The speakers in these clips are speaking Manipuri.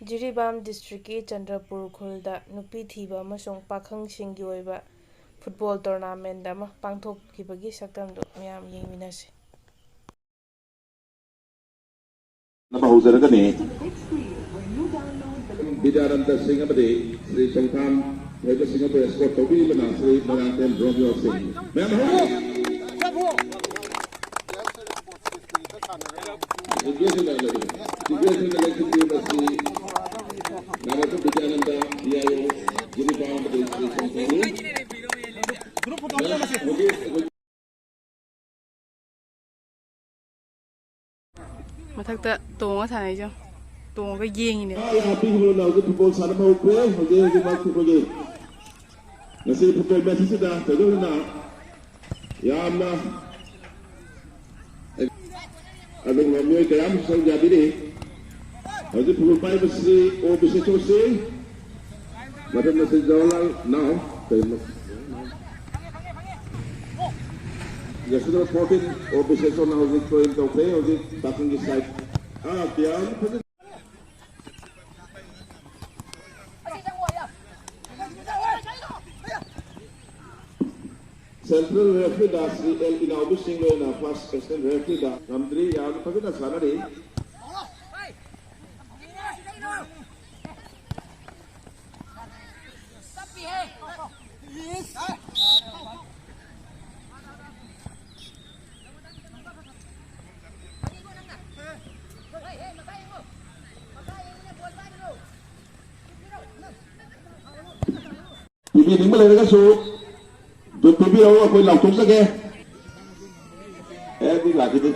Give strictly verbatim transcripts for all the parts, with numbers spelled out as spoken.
ꯖꯤꯔꯤꯕꯥꯝ ꯗꯤꯁꯇ꯭ꯔꯤꯛꯀꯤ ꯆꯟꯗ꯭ꯔꯄꯨꯔ ꯈꯨꯜꯗ ꯅꯨꯄꯤ ꯊꯤꯕ ꯑꯃꯁꯨꯡ ꯄꯥꯈꯪꯁꯤꯡꯒꯤ ꯑꯣꯏꯕ ꯐꯨꯠꯕꯣꯜ ꯇꯣꯔꯅꯥꯃꯦꯟꯠ ꯑꯃ ꯄꯥꯡꯊꯣꯛꯈꯤꯕꯒꯤ ꯁꯛꯇꯝꯗꯨ ꯃꯌꯥꯝ ꯌꯦꯡꯃꯤꯟꯅꯁꯤ꯫ ꯅꯕ ꯍꯧꯖꯔꯒꯅꯤ꯫ ꯕꯤꯗ꯭ꯌꯥꯅꯟꯗ ꯁꯤꯡ ꯑꯃꯗꯤ ꯁ꯭ꯔꯤ ꯆꯣꯡꯊꯥꯝ ꯊꯣꯏꯕ ꯁꯤꯡ ꯑꯃꯕꯨ escort ꯇꯧꯕꯤꯕꯅ ꯁ꯭ꯔꯤ ꯃꯣꯏꯔꯥꯡꯊꯦꯝ ꯔꯣꯃꯤꯌꯣ ꯁꯤꯡ꯫ ꯃꯌꯥꯝ ꯍꯧ! ꯏꯟꯗꯤꯌꯥꯁꯤꯡꯅ ꯂꯩꯔꯤꯕ, ꯏꯟꯗꯤꯌꯥꯁꯤꯡꯅ ꯂꯩꯈꯤꯗ꯭ꯔꯤꯕ ꯑꯁꯤ ꯅꯥꯃꯇꯣ Bidyananda, D I O, Jiribam ꯑꯃꯗꯤ ꯁ꯭ꯔꯤ ꯆꯣꯡꯊꯥꯝꯅꯤ꯫ ꯍꯧꯖꯤꯛ ꯑꯩꯈꯣꯏ ꯃꯊꯛꯇ ꯇꯣꯡꯉ ꯁꯥꯟꯅꯩꯁꯦ ꯌꯦꯡꯉꯣ꯫ ꯇꯣꯡꯉꯒ ꯌꯦꯡꯉꯤꯅꯦꯕ꯫ ꯑꯩ ꯍꯥꯞꯄꯤꯈꯤꯕ ꯍꯧꯖꯤꯛ ꯐꯨꯠꯕꯣꯜ ꯁꯥꯟꯅꯕ ꯍꯧꯈ꯭ꯔꯦ꯫ ꯍꯧꯖꯤꯛ ꯍꯧꯖꯤꯛꯃꯛ ꯑꯩꯈꯣꯏꯒꯤ ꯉꯁꯤ ꯐꯨꯠꯕꯣꯜ ꯃꯦꯠꯆ ꯑꯁꯤꯗ ꯊꯣꯏꯗꯣꯛꯅ ꯌꯥꯝꯅ ꯑꯗꯨꯒꯨꯝꯕ ꯃꯤꯑꯣꯏ ꯀꯌꯥ ꯑꯃꯁꯨ ꯁꯔꯨꯛ ꯌꯥꯕꯤꯔꯤ꯫ ꯍꯧꯖꯤꯛ ꯐꯨꯠꯕꯣꯜ ꯄꯥꯏꯕꯁꯤ ꯑꯣ ꯕꯤꯁꯦꯁꯣꯔ ꯁꯤꯡ, ꯃꯊꯪꯗ ꯁ꯭ꯔꯤ ꯖꯋꯥꯍꯔꯂꯥꯜ ꯅꯥꯎ, ꯀꯔꯤꯅꯣ? ꯖꯔꯁꯤ ꯅꯝꯕꯔ ꯐꯣꯔꯇꯤꯟ ꯑꯣ ꯕꯤꯁꯦꯁꯣꯔꯅ ꯍꯧꯖꯤꯛ ꯖꯣꯏꯟ ꯇꯧꯈ꯭ꯔꯦ꯫ ꯍꯧꯖꯤꯛ ꯄꯥꯈꯪꯒꯤ ꯁꯥꯏꯠ꯫ ꯑꯥ, ꯀꯌꯥ ꯑꯃ ꯐꯖꯅ ꯁꯦꯟꯇ꯭ꯔꯦꯜ ꯔꯦꯐ꯭ꯔꯤꯗ ꯁ꯭ꯔꯤ ꯑꯦꯜ ꯏꯅꯥꯎꯕꯤ ꯁꯤꯡ ꯂꯣꯏꯅ ꯐꯥꯔꯁ ꯑꯦꯁꯤꯁꯇꯦꯟ ꯔꯦꯐ꯭ꯔꯤꯗ ꯉꯝꯗ꯭ꯔꯤ, ꯌꯥꯝꯅ ꯐꯖꯅ ꯁꯥꯟꯅꯔꯤ꯫ ꯄꯤꯕꯤꯅꯤꯡꯕ ꯂꯩꯔꯒꯁꯨ ꯑꯗꯨ ꯄꯤꯕꯤꯔꯛꯎ, ꯑꯩꯈꯣꯏ ꯂꯥꯎꯊꯣꯛꯆꯒꯦ꯫ ꯑꯦ, ꯑꯗꯨ ꯂꯥꯛꯈꯤꯗꯦ꯫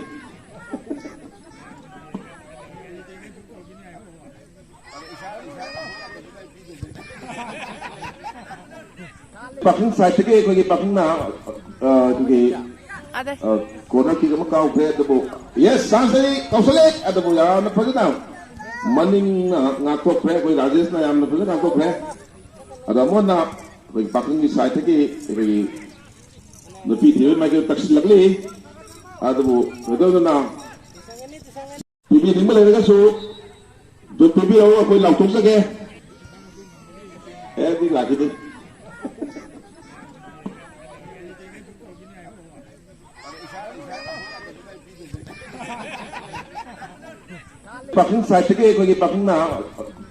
ꯄꯥꯈꯪ ꯁꯥꯏꯠꯇꯒꯤ ꯑꯩꯈꯣꯏꯒꯤ ꯄꯥꯈꯪꯅ, ꯑ, ꯑꯗꯨꯒꯤ, ꯑꯗꯩ꯫ ꯑ, ꯀꯣꯔꯅꯔ ꯀꯤꯛ ꯑꯃ ꯀꯥꯎꯈ꯭ꯔꯦ, ꯑꯗꯨꯕꯨ, ꯌꯦꯁ, ꯆꯥꯟꯁ ꯂꯩ, ꯀꯥꯎꯁꯜꯂꯦ, ꯑꯗꯨꯕꯨ ꯌꯥꯝꯅ ꯐꯖꯅ ꯃꯅꯤꯡꯅ ꯉꯥꯛꯊꯣꯛꯈ꯭ꯔꯦ, ꯑꯩꯈꯣꯏ ꯔꯥꯖꯦꯁꯅ ꯌꯥꯝꯅ ꯐꯖꯅ ꯉꯥꯛꯊꯣꯛꯈ꯭ꯔꯦ꯫ ꯑꯗꯣ ꯑꯃꯨꯛ ꯍꯟꯅ ꯑꯩꯈꯣꯏꯒꯤ ꯄꯥꯈꯪꯒꯤ ꯁꯥꯏꯠꯇꯒꯤ ꯑꯩꯈꯣꯏꯒꯤ ꯅꯨꯄꯤ ꯊꯤꯕꯒꯤ ꯃꯥꯏꯀꯩꯗ ꯇꯛꯁꯤꯜꯂꯛꯂꯤ꯫ ꯑꯗꯨꯕꯨ ꯀꯩꯗꯧꯗꯅ ꯄꯤꯕꯤꯅꯤꯡꯕ ꯂꯩꯔꯒꯁꯨ ꯄꯤꯕꯤꯔꯛꯎ, ꯑꯩꯈꯣꯏ ꯂꯥꯎꯊꯣꯛꯆꯒꯦ꯫ ꯑꯦ, ꯑꯗꯨ ꯂꯥꯛꯈꯤꯗꯦ꯫ ꯄꯥꯈꯪ ꯁꯥꯏꯠꯇꯒꯤ ꯑꯩꯈꯣꯏꯒꯤ ꯄꯥꯈꯪꯅ,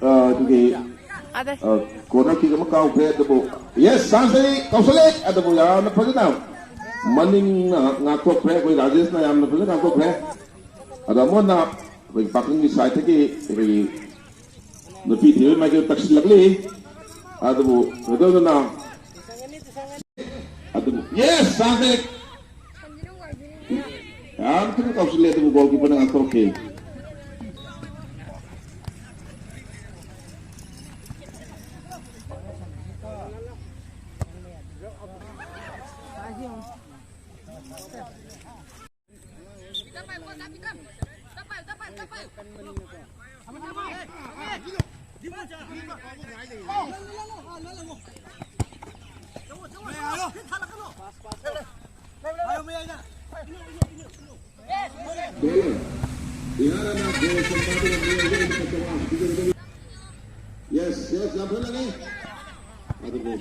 ꯑ, ꯑꯗꯨꯒꯤ, ꯑꯗꯦ꯫ ꯑ, ꯀꯣꯔꯅꯔ ꯀꯤꯛ ꯑꯃ ꯀꯥꯎꯈ꯭ꯔꯦ, ꯑꯗꯨꯕꯨ, ꯌꯦꯁ, ꯆꯥꯟꯁ ꯂꯩ, ꯀꯧꯁꯜꯂꯦ, ꯑꯗꯨꯕꯨ ꯌꯥꯝꯅ ꯐꯖꯅ ꯃꯅꯤꯡꯅ ꯉꯥꯛꯊꯣꯛꯈ꯭ꯔꯦ, ꯑꯩꯈꯣꯏ ꯔꯥꯖꯦꯁꯅ ꯌꯥꯝꯅ ꯐꯖꯅ ꯉꯥꯛꯊꯣꯛꯈ꯭ꯔꯦ꯫ ꯑꯗꯣ ꯑꯃꯨꯛ ꯍꯟꯅ ꯑꯩꯈꯣꯏꯒꯤ ꯄꯥꯈꯪꯒꯤ ꯁꯥꯏꯠꯇꯒꯤ ꯑꯩꯈꯣꯏꯒꯤ ꯅꯨꯄꯤ ꯊꯤꯕꯒꯤ ꯃꯥꯏꯀꯩ ꯇꯛꯁꯤꯜꯂꯛꯂꯤ꯫ ꯑꯗꯨꯕꯨ ꯀꯩꯗꯧꯗꯅ ꯑꯗꯨꯕꯨ, ꯌꯦꯁ, ꯆꯥꯟꯁ ꯂꯩ꯫ ꯌꯥꯝ ꯊꯤꯅ ꯀꯥꯎꯁꯤꯜꯂꯦ, ꯑꯗꯨꯕꯨ ꯒꯣꯜꯀꯤꯄꯔꯅ ꯉꯥꯛꯊꯣꯔꯛꯈꯤ꯫ Yes, yes, ꯌꯥꯝ ꯐꯖꯅ ꯂꯥꯛꯑꯦ꯫ ꯑꯗꯨꯕꯨ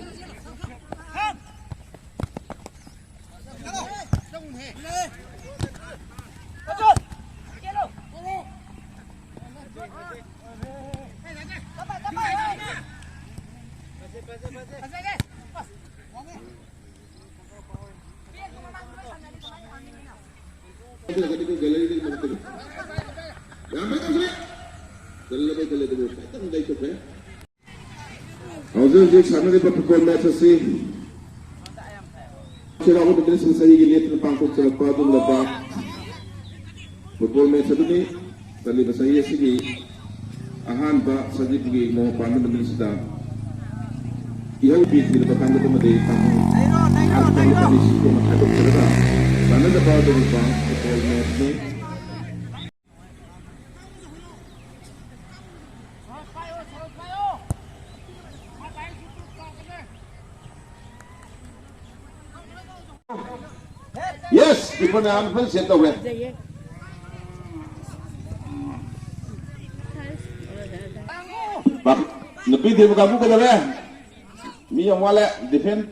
ꯌꯥꯝ ꯐꯖꯅ ꯇꯧꯁꯜꯂꯦ꯫ ꯆꯜꯂꯕꯩ ꯈꯜꯂꯦ ꯑꯗꯨꯕꯨ ꯈꯤꯇꯪ ꯂꯩꯊꯣꯛꯈ꯭ꯔꯦ꯫ ꯍꯧꯖꯤꯛ ꯍꯧꯖꯤꯛ ꯁꯥꯟꯅꯔꯤꯕ ꯐꯨꯠꯕꯣꯜ ꯃꯦꯠꯆ ꯑꯁꯤ ꯆꯩꯔꯥꯎꯕ ꯅꯨꯃꯤꯠ ꯑꯁꯤꯗ ꯆꯍꯤꯒꯤ ꯂꯦꯞꯇꯅ ꯄꯥꯡꯊꯣꯛꯆꯔꯛꯄ ꯑꯗꯨꯒꯨꯝꯂꯕ ꯐꯨꯠꯕꯣꯜ ꯃꯦꯠꯆ ꯑꯗꯨꯅꯤ꯫ ꯆꯠꯂꯤꯕ ꯆꯍꯤ ꯑꯁꯤꯒꯤ ꯑꯍꯥꯟꯕ ꯁꯖꯤꯕꯨꯒꯤ ꯅꯣꯡꯃ ꯄꯥꯟꯕ ꯅꯨꯃꯤꯠ ꯑꯁꯤꯗ ꯏꯍꯧ ꯄꯤꯈꯤꯕ ꯀꯥꯡꯂꯨꯞ ꯑꯃꯗꯤ ꯄꯥꯡꯊꯣꯛ ꯍꯥꯏꯗꯣꯛꯆꯔꯒ ꯆꯥꯟꯅꯖꯕ ꯑꯗꯨꯒꯨꯝꯕ ꯐꯨꯠꯕꯣꯜ ꯃꯦꯠꯆꯅꯤ꯫ ꯌꯦꯁ, ꯀꯤꯄꯔꯅ ꯌꯥꯝ ꯐꯖꯅ ꯁꯦꯚ ꯇꯧꯈ꯭ꯔꯦ꯫ ꯐꯖꯩꯌꯦ꯫ ꯅꯨꯄꯤ ꯊꯤꯕ ꯀꯥꯡꯕꯨ ꯀꯩꯗꯧꯔꯦ? ꯃꯤ ꯌꯥꯝ ꯋꯥꯠꯂꯦ꯫ Defend.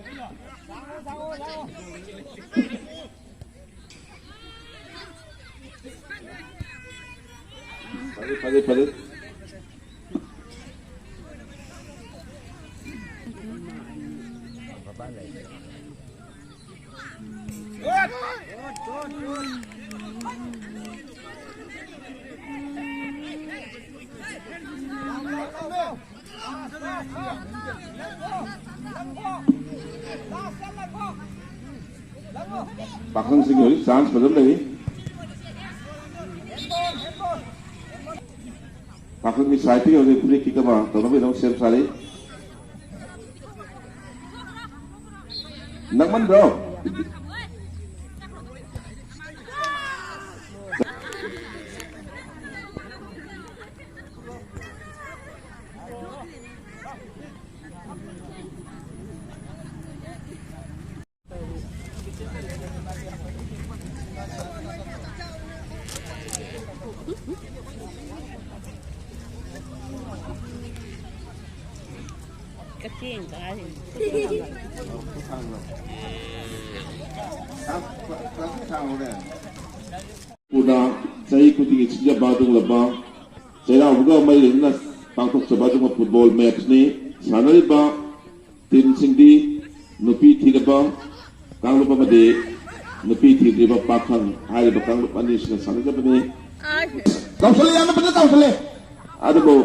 ꯐꯖꯩ, ꯐꯖꯩ, ꯐꯖꯩ꯫ ꯄꯥꯈꯪꯁꯤꯡꯒꯤ ꯍꯧꯖꯤꯛ chance ꯐꯖꯅ ꯂꯩꯔꯤ꯫ ꯄꯥꯈꯪꯒꯤ side ꯇꯒꯤ ꯍꯧꯖꯤꯛ free kick ꯑꯃ ꯇꯧꯅꯕꯒꯤꯗꯃꯛ ꯁꯦꯝ ꯁꯥꯔꯤ꯫ ꯅꯪꯃꯟꯕ꯭ꯔꯣ? ꯀꯛꯆꯦꯡ ꯀꯥꯔꯤꯅꯤ꯫ ꯄꯨꯅ ꯆꯍꯤ ꯈꯨꯗꯤꯡꯒꯤ ꯁꯤꯟꯖꯕ ꯑꯗꯨꯒꯨꯝꯂꯕ ꯆꯩꯔꯥꯎꯕꯒ ꯃꯔꯤ ꯂꯩꯅꯅ ꯄꯥꯡꯊꯣꯛꯆꯕ ꯑꯗꯨꯒꯨꯝꯕ football match ꯅꯤ꯫ ꯁꯥꯟꯅꯔꯤꯕ team ꯁꯤꯡꯗꯤ ꯅꯨꯄꯤ ꯊꯤꯔꯕ ꯀꯥꯡꯂꯨꯞ ꯑꯃꯗꯤ ꯅꯨꯄꯤ ꯊꯤꯗ꯭ꯔꯤꯕ ꯄꯥꯈꯪ ꯍꯥꯏꯔꯤꯕ ꯀꯥꯡꯂꯨꯞ ꯑꯅꯤꯁꯤꯅ ꯁꯥꯟꯅꯖꯕꯅꯤ꯫ ꯇꯧꯁꯜꯂꯦ, ꯌꯥꯝꯅ ꯐꯖꯅ ꯇꯧꯁꯜꯂꯦ꯫ ꯑꯗꯨꯕꯨ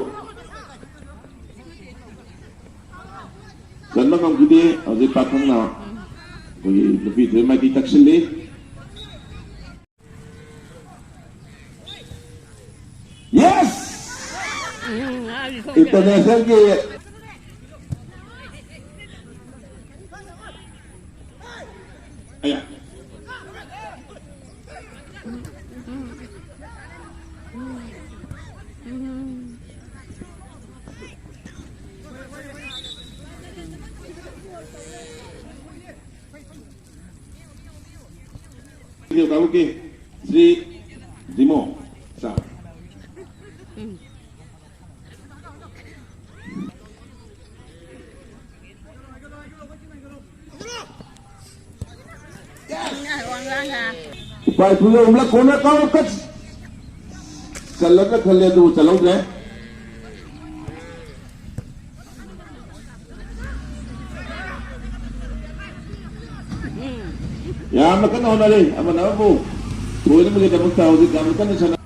ꯆꯟꯕ ꯉꯝꯈꯤꯗꯦ꯫ ꯍꯧꯖꯤꯛ ꯄꯥꯈꯪꯅ ꯑꯩꯈꯣꯏꯒꯤ ꯅꯨꯄꯤ ꯊꯤꯕ ꯃꯥꯏꯀꯩ ꯇꯛꯁꯤꯜꯂꯤ꯫ Yes! ꯎꯝ, ꯉꯥꯒꯤ ꯈꯣꯡ International ꯒꯤ ꯑꯌꯥ꯫ Video ꯀꯥꯡꯂꯨꯞꯀꯤ ꯁ꯭ꯔꯤ ꯖꯤꯃꯣ ꯁꯥꯔ꯫ ꯏꯄꯥ ꯏꯄꯨꯒꯤ ꯑꯍꯨꯝꯂꯛ ꯀꯣꯔꯅꯔ ꯀꯥꯎꯔꯛꯀ ꯆꯜꯂꯗ꯭ꯔꯥ ꯈꯜꯂꯦ, ꯑꯗꯨꯕꯨ ꯆꯜꯍꯧꯗ꯭ꯔꯦ꯫ ꯌꯥꯝꯅ ꯀꯟꯅ ꯍꯣꯠꯅꯔꯤ ꯑꯃꯅ ꯑꯃꯕꯨ ꯊꯣꯏꯅꯕꯒꯤꯗꯃꯛꯇ ꯍꯧꯖꯤꯛ ꯌꯥꯝꯅ ꯀꯟꯅ ꯁꯥꯟꯅ-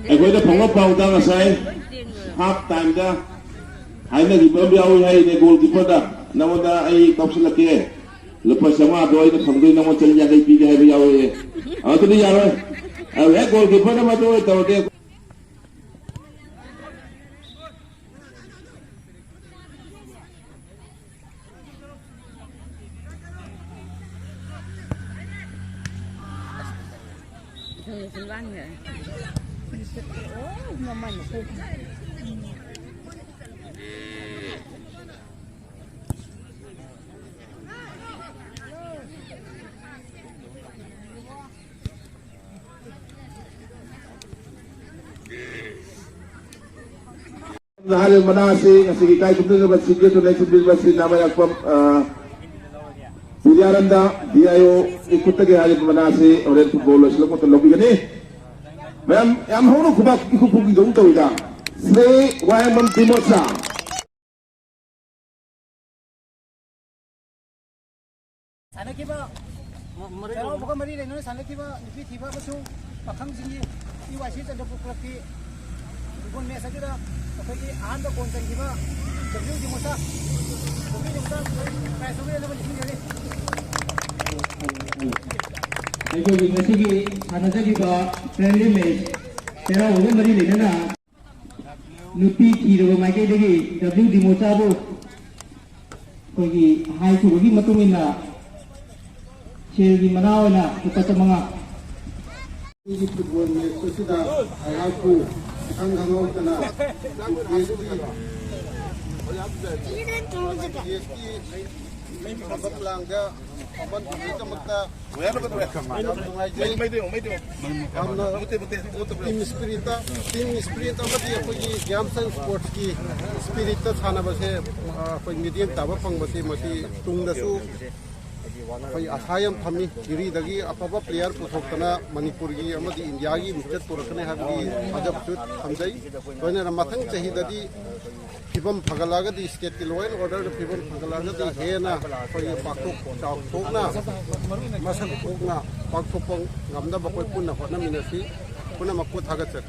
ꯑꯩꯈꯣꯏꯗ ꯐꯪꯕ ꯄꯥꯎꯗ ꯉꯁꯥꯏ ꯍꯥꯞ ꯇꯥꯏꯝꯗ ꯍꯥꯏꯅꯈꯤꯕ ꯑꯃ ꯌꯥꯎꯏ ꯍꯥꯏꯅꯦ ꯒꯣꯜ ꯀꯤꯄꯔꯗ꯫ ꯅꯉꯣꯟꯗ ꯑꯩ ꯀꯥꯎꯁꯤꯜꯂꯛꯀꯦ꯫ ꯂꯨꯄꯥ ꯆꯥꯝꯃꯉꯥꯗꯣ ꯑꯩꯅ ꯐꯪꯗꯣꯏ, ꯅꯉꯣꯟꯗ ꯆꯅꯤ ꯌꯥꯡꯈꯩ ꯄꯤꯒꯦ ꯍꯥꯏꯕ ꯌꯥꯎꯋꯦ꯫ ꯑꯗꯨꯗꯤ ꯌꯥꯔꯣꯏ꯫ ꯑꯗꯨ ꯍꯦꯛ ꯒꯣꯜ ꯀꯤꯄꯔꯅ ꯃꯗꯨ ꯑꯣꯏ ꯇꯧꯔꯗꯤ꯫ ꯍꯥꯏꯔꯤꯕ ꯃꯅꯥ ꯑꯁꯤ ꯉꯁꯤꯒꯤ ꯏꯀꯥꯏ ꯈꯨꯝꯅꯖꯕ ꯁꯤꯒꯦ ꯊꯨꯅ ꯁꯤꯟꯕꯤꯔꯤꯕ ꯁꯤ ꯅꯥꯃꯌꯥꯛꯄꯝ, ꯑ, ꯕꯤꯗ꯭ꯌꯥꯅꯟꯗ ꯗꯤ ꯑꯥꯏ ꯑꯣ ꯒꯤ ꯈꯨꯠꯇꯒꯤ ꯍꯥꯏꯔꯤꯕ ꯃꯅꯥ ꯑꯁꯤ ꯍꯣꯔꯦꯟ ꯐꯨꯠꯕꯣꯜ ꯂꯣꯏꯁꯤꯜꯂꯛꯄ ꯃꯇꯝꯗ ꯂꯧꯕꯤꯒꯅꯤ꯫ ꯃꯌꯥꯝ ꯌꯥꯝ ꯍꯧꯅ ꯈꯨꯕꯥꯛ ꯏꯈꯨ ꯈꯨꯈꯤꯗꯧ ꯇꯧꯏꯗ꯫ ꯁ꯭ꯔꯤ ꯋꯥꯍꯦꯡꯕꯝ ꯇꯤꯃꯣꯆꯥ꯫ ꯁꯥꯟꯅꯈꯤꯕ ꯆꯩꯔꯥꯎꯕꯒ ꯃꯔꯤ ꯂꯩꯅꯅ ꯁꯥꯟꯅꯈꯤꯕ ꯅꯨꯄꯤ ꯊꯤꯕ ꯑꯃꯁꯨꯡ ꯄꯥꯈꯪꯁꯤꯡꯒꯤ ꯏ ꯋꯥꯏ ꯁꯤ ꯆꯟꯗ꯭ꯔꯄꯨꯔ ꯀ꯭ꯂꯕꯀꯤ ꯐꯨꯠꯕꯣꯜ ꯃꯦꯠꯆ ꯑꯗꯨꯗ ꯑꯩꯈꯣꯏꯒꯤ ꯑꯍꯥꯟꯕ ꯒꯣꯜ ꯆꯟꯈꯤꯕ ꯗꯕ꯭ꯂꯤꯎ ꯗꯤꯃꯣꯆꯥ, ꯗꯕ꯭ꯂꯤꯎ ꯗꯤꯃꯣꯆꯥ ꯄ꯭ꯔꯥꯏꯖ ꯂꯧꯕꯤꯔꯦ, ꯅꯪꯕꯨ ꯅꯤꯡꯁꯤꯡꯖꯔꯤ꯫ ꯑꯩꯈꯣꯏꯒꯤ ꯉꯁꯤꯒꯤ ꯁꯥꯟꯅꯖꯈꯤꯕ ꯐ꯭ꯔꯦꯟꯂꯤ ꯃꯦꯠꯆ ꯆꯩꯔꯥꯎꯕꯒ ꯃꯔꯤ ꯂꯩꯅꯅ ꯅꯨꯄꯤ ꯊꯤꯔꯕ ꯃꯥꯏꯀꯩꯗꯒꯤ ꯗꯕ꯭ꯂꯤꯎ ꯗꯤꯃꯣꯆꯥꯕꯨ ꯑꯩꯈꯣꯏꯒꯤ ꯍꯥꯏꯈꯤꯕꯒꯤ ꯃꯇꯨꯡ ꯏꯟꯅ ꯁꯦꯜꯒꯤ ꯃꯅꯥ ꯑꯣꯏꯅ ꯂꯨꯄꯥ ꯆꯥꯃꯉꯥ꯫ ꯑꯩꯒꯤ ꯐꯨꯠꯕꯣꯜ ꯃꯦꯠꯆ ꯑꯁꯤꯗ ꯑꯩꯍꯥꯛꯄꯨ ꯏꯈꯪ ꯈꯪꯍꯧꯗꯅ ꯌꯨ ꯄꯤ ꯑꯦꯁꯀꯤ ꯊꯕꯛ ꯂꯥꯡꯗ ꯐꯝꯍꯟꯕꯒꯤꯗꯃꯛꯇ ꯌꯥꯝ ꯅꯨꯡꯉꯥꯏꯖꯩ꯫ ꯌꯥꯝꯅ ꯇꯤꯝ ꯏꯁꯄꯤꯔꯤꯠꯇ, ꯇꯤꯝ ꯏꯁꯄꯤꯔꯤꯠ ꯑꯃꯗꯤ ꯑꯩꯈꯣꯏꯒꯤ ꯒꯦꯝꯁ ꯑꯦꯟ ꯁ꯭ꯄꯣꯔꯠꯁꯀꯤ ꯏꯁꯄꯤꯔꯤꯠꯇ ꯁꯥꯟꯅꯕꯁꯦ, ꯑ, ꯑꯩꯈꯣꯏ ꯃꯤꯠꯌꯦꯡ ꯇꯥꯕ ꯐꯪꯕꯁꯤ ꯃꯁꯤ ꯇꯨꯡꯗꯁꯨ ꯑꯩꯈꯣꯏ ꯑꯁꯥ ꯌꯥꯝ ꯊꯝꯃꯤ꯫ ꯖꯤꯔꯤꯗꯒꯤ ꯑꯐꯕ ꯄ꯭ꯂꯦꯌꯔ ꯄꯨꯊꯣꯛꯇꯅ ꯃꯅꯤꯄꯨꯔꯒꯤ ꯑꯃꯗꯤ ꯏꯟꯗꯤꯌꯥꯒꯤ ꯃꯤꯡꯆꯠ ꯄꯨꯔꯛꯀꯅꯤ ꯍꯥꯏꯕꯒꯤ ꯊꯥꯖꯕꯁꯨ ꯊꯝꯖꯩ꯫ ꯂꯣꯏꯅꯅ ꯃꯊꯪ ꯆꯍꯤꯗꯗꯤ ꯐꯤꯕꯝ ꯐꯒꯠꯂꯛꯑꯒꯗꯤ, ꯁ꯭ꯇꯦꯠꯀꯤ ꯂꯣ ꯑꯦꯟ ꯑꯣꯔꯗꯔꯗ ꯐꯤꯕꯝ ꯐꯒꯠꯂꯛꯑꯒꯗꯤ ꯍꯦꯟꯅ ꯑꯩꯈꯣꯏꯒꯤ ꯄꯥꯛꯊꯣꯛ ꯆꯥꯎꯊꯣꯛꯅ, ꯃꯁꯛ ꯊꯣꯛꯅ ꯄꯥꯡꯊꯣꯛꯄ ꯉꯝꯅꯕ ꯑꯩꯈꯣꯏ ꯄꯨꯟꯅ ꯍꯣꯠꯅꯃꯤꯟꯅꯁꯤ꯫ ꯄꯨꯝꯅꯃꯛꯄꯨ ꯊꯥꯒꯠꯆꯔꯤ꯫